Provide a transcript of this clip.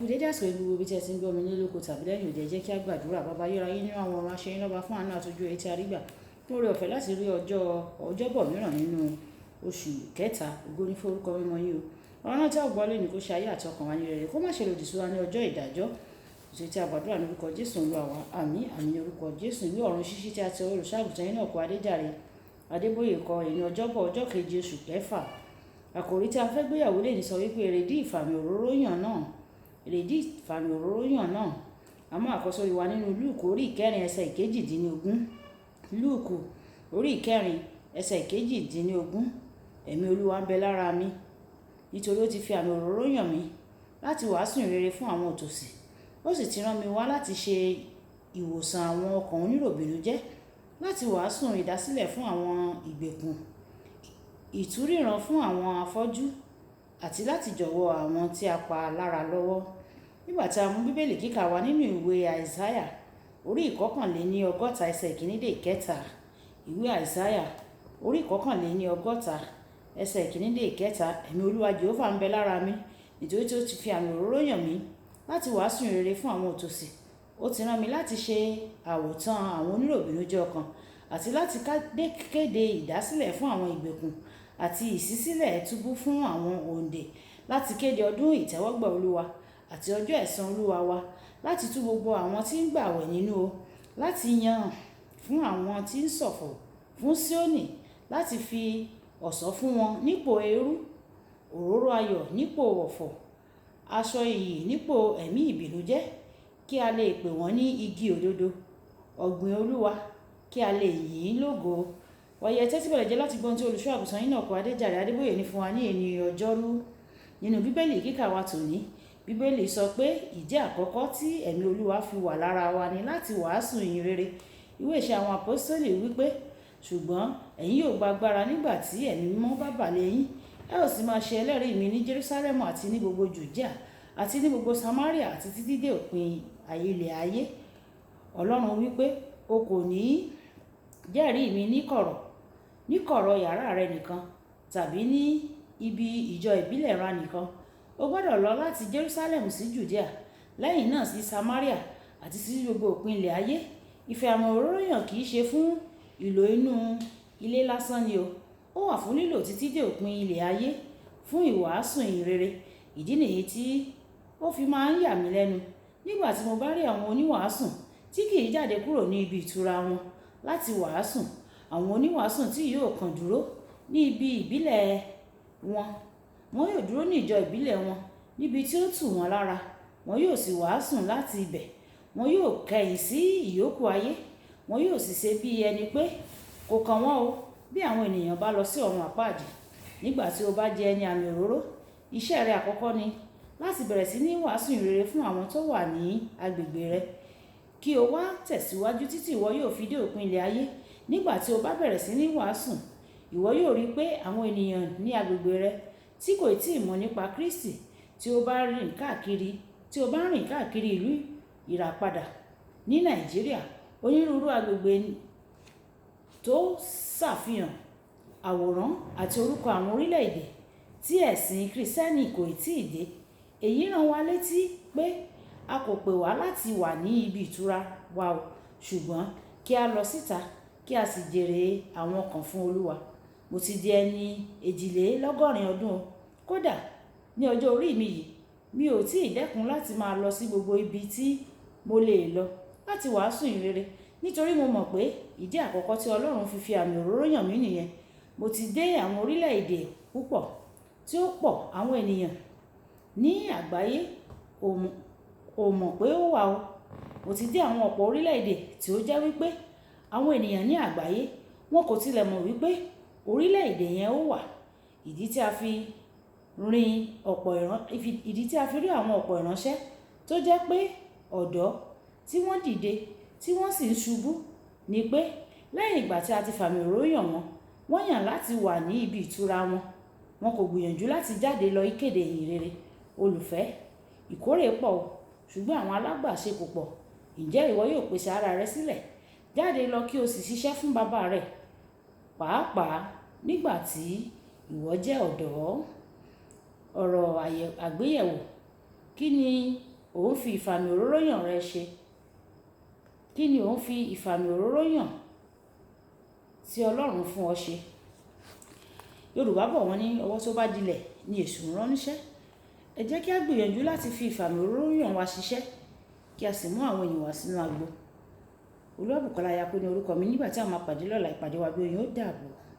Kú dédé àsìkò yìí gbogbo ibi tí ẹ ti ń gbọ́ mi nílé lóko tàbí lẹ́yìn òde, ẹ jẹ́ kí a gbàdúrà. Baba ayérayé nínú àwọn ọ̀run, aṣeyín lọ́ba fún àánú àti ojú rere tí a rí gbà. Fún oore ọ̀fẹ́ láti rí ọjọ́ ọjọ́bọ̀ mìíràn nínú oṣù kẹta. Ògo ní fún orúkọ mímọ́ yín o. Ọ̀rọ̀ náà tí a ó gbọ́ lónìí kó ṣe ayé àti ọkàn wa ní rere, kó má ṣe lòdì sí wa ní ọjọ́ ìdájọ́. Èyí tí a gbàdúrà ní orúkọ Jésù Olúwa wa. Àmín, àmín ní orúkọ Jésù. Ìwé ọ̀run ṣíṣí tí a ti ọwọ́ olùṣọ́-àgùntàn Enoch Adéjàre Adébóyè kọ ní ọjọ́bọ̀ ọjọ́ keje oṣù kẹfà. Àkòrí tí a fẹ́ gbéyàwó lè ní sọ wípé èrèdí ìfàmì òróró yàn náà. Èrèdí ìfàmì òróró yàn náà. A mú àkọ́sórí wa nínú Lúùkù orí ìkẹrin ẹsẹ̀ ìkejìdínlógún. Lúùkù orí ìkẹrin ẹsẹ̀ ìkejìdínlógún. Ẹ̀mí Olúwa ń bẹ lára mi, nítorí ó ti fi àmì òróró yàn mí láti wàásù ìrere fún àwọn òtòṣì. Ó sì ti rán mi wá láti ṣe ìwòsàn àwọn ọkàn oníròbìnújẹ́, láti wàásù ìdásílẹ̀ fún àwọn ìgbèkùn, ìtúríran fún àwọn afọ́jú, àti láti jọ̀wọ́ àwọn tí a pa lára lọ́wọ́. Nígbà tí a mú Bíbélì kíkà wá nínú ìwé Àìsáyà orí ìkọkànléní ọgọ́ta ẹsẹ̀ ìkíní dé ìkẹta. Ìwé Àìsáyà orí ìkọkànléní ọgọ́ta ẹsẹ̀ ìkíní dé ìkẹta. Ẹ̀mí Olúwa Jèhófà ń bẹ lára mi, nítorí tí ó ti fi àmì òróró yàn mí láti wàásù ìrere fún àwọn òtòṣì. Ó ti rán mi láti ṣe àwòtán àwọn oníròbìnújẹ́ ọkàn, àti láti kéde ìdásílẹ̀ fún àwọn ìgbèkùn, àti ìṣísílẹ̀ túbú fún àwọn òǹdè, láti kéde ọdún ìtẹ́wọ́gbà Olúwa àti ọjọ́ ẹ̀san Olúwa wa, láti tú gbogbo àwọn tí ń gbàwẹ̀ nínú o, láti yàn fún àwọn tí ń ṣọ̀fọ̀ fún Síónì, láti fi ọ̀ṣọ́ fún wọn nípò eérú, òróró ayọ̀ nípò ọ̀fọ̀, aṣọ ìyìn nípò ẹ̀mí ìbìnújẹ́, kí a lè pè wọ́n ní igi òdodo, ọ̀gbìn Olúwa, kí a lè yìn ín lógo. Wàyí ẹ tẹ́tí bẹ̀lẹ̀ jẹ́ láti gbọ́ ohun tí olùṣọ́ àgùntàn Enoch Adéjàre Adébóyè ní fún wa ní èní ọjọ́rú. Nínú Bíbélì kíkà wa tòní, Bíbélì sọ pé ìdí àkọ́kọ́ tí ẹ̀mí Olúwa fi wà lára wa ni láti wàásù ìyìn rere. Ìwé ìṣe àwọn àpọ́stélì wípé, ṣùgbọ́n ẹ̀yin yóò gba agbára nígbà tí ẹ̀mí mímọ́ bá bà lé yín. Ẹ ó sì máa ṣe ẹlẹ́rìí mi ní Jerúsálẹ́mù àti ní gbogbo Jùdíà àti ní gbogbo Samaria àti títí dé òpin ilẹ̀ ayé. Ọlọ́run wípé o kò ní jẹ́rìí mi ní kọ̀rọ̀, ní kọ̀rọ̀ yàrá rẹ nìkan tàbí ní ibi ìjọ ìbílẹ̀ ra nìkan. O gbọdọ̀ lọ láti Jerúsálẹ́mù sí Jùdíà, lẹ́yìn náà sí Samaria àti sí gbogbo òpin ilẹ̀ ayé. Ìfẹ́ àmì òróró yàn kì í ṣe fún ìlò inú ilé lásán ni o. Ó wà fún lílò títí dé òpin ilẹ̀ ayé fún ìwàásù ìyìn rere. Ìdí nìyí tí ó fi máa ń yà mí lẹ́nu nígbà tí mo bá rí àwọn oníwàásù tí kì í jáde kúrò ní ibi ìtura wọn láti wàásù. Àwọn oníwàásù tí yóò kàn dúró ní ibi ìbílẹ̀ wọn. Wọn yóò dúró ní ìjọ ìbílẹ̀ wọn níbi tí ó tù wọ́n lára. Wọn yóò sì wàásù láti ibẹ̀. Wọn yóò kẹ̀yìn sí ìyókù ayé. Wọn yóò sì ṣe bí ẹni pé kò kan wọ́n o bí àwọn ènìyàn bá lọ sí ọ̀run àpáàdì. Nígbà tí o bá jẹ́ ẹni àmì òróró, iṣẹ́ rẹ àkọ́kọ́ ni láti bẹ̀rẹ̀ sí ní wàásù ìrere fún àwọn tó wà ní agbègbè rẹ. Kí o wá tẹ̀síwájú títí ìwọ yóò fi dé òpin ilẹ̀ ayé. Nígbà tí o bá bẹ̀rẹ̀ sí ní wàásù, ìwọ yóò rí pé àwọn ènìyàn ní agbègbè rẹ tí kò tíì mọ̀ nípa Kristi tí o bá rìn káàkiri, tí o bá rìn káàkiri ìlú Ìràpadà ní Nàìjíríà, onírúurú agbègbè tó ṣàfihàn àwòrán àti orúkọ àwọn orílẹ̀-èdè tí ẹ̀sìn Krìstẹ́nì kò tíì dé. Èyí rán wa létí pé a kò pè wá láti wà ní ibi ìtura wa o, ṣùgbọ́n kí á lọ síta kí a sì jèrè àwọn ọkàn fún Olúwa. Mo ti di ẹni 82 ọdún o. Kódà ní ọjọ́ orí mi yìí, mi ò tí ì dẹ́kun láti máa lọ sí gbogbo ibi tí mo lè lọ láti wàásù ìyìn rere, nítorí mo mọ̀ pé ìdí àkọ́kọ́ tí Ọlọ́run fi fi àmì òróró yàn mí nìyẹn. Mo ti dé àwọn orílẹ̀-èdè púpọ̀ tí ó pọ̀ àwọn ènìyàn ní àgbáyé kò mọ̀ pé ó wà o. Mo ti dé àwọn ọ̀pọ̀ orílẹ̀-èdè tí ó jẹ́ wípé àwọn ènìyàn ní àgbáyé wọn kò tilẹ̀ mọ̀ wípé orílẹ̀-èdè yẹn ó wà. Ìdí tí a fi rin ọ̀pọ̀ ìran, ìdí tí a fi rí àwọn ọ̀pọ̀ ìránṣẹ́ tó jẹ́ pé ọ̀dọ́ tí wọ́n dìde tí wọ́n sì ń ṣubú ni pé lẹ́yìn ìgbà tí a ti fàmì òróró yàn wọ́n, wọ́n yàn láti wà ní ibi ìtura wọn. Wọn kò gbìyànjú láti jáde lọ ìkéde ìyìn rere. Olùfẹ́, ìkórè pọ̀ o, ṣùgbọ́n àwọn alágbàṣe kò pọ̀. Ǹjẹ́ ìwọ yóò pèsè ara rẹ sílẹ̀? Jáde lọ kí o sì ṣiṣẹ́ fún bàbá rẹ, pàápàá nígbà tí ìwọ jẹ́ ọ̀dọ́. Ọ̀rọ̀ àgbéyẹ̀wò. Kí ni ò ń fi ìfàmì òróró yàn rẹ ṣe? Kí ni ò ń fi ìfàmì òróró yàn tí Ọlọ́run fún ọ ṣe? Yorùbá bọ̀ wọ́n ní ọwọ́ tó bá dilẹ̀ ni èṣù ń rán níṣẹ́. Ẹ jẹ́ kí a gbìyànjú láti fi ìfàmì òróró yàn wa ṣiṣẹ́, kí a sì mú àwọn èèyàn wá sínú agbo. Olúwabùkọ́lá Ayako ní orúkọ mi. Nígbà tí a máa pàdé lọ́la, ìpàdé wa bí oyin, ó dàbọ̀.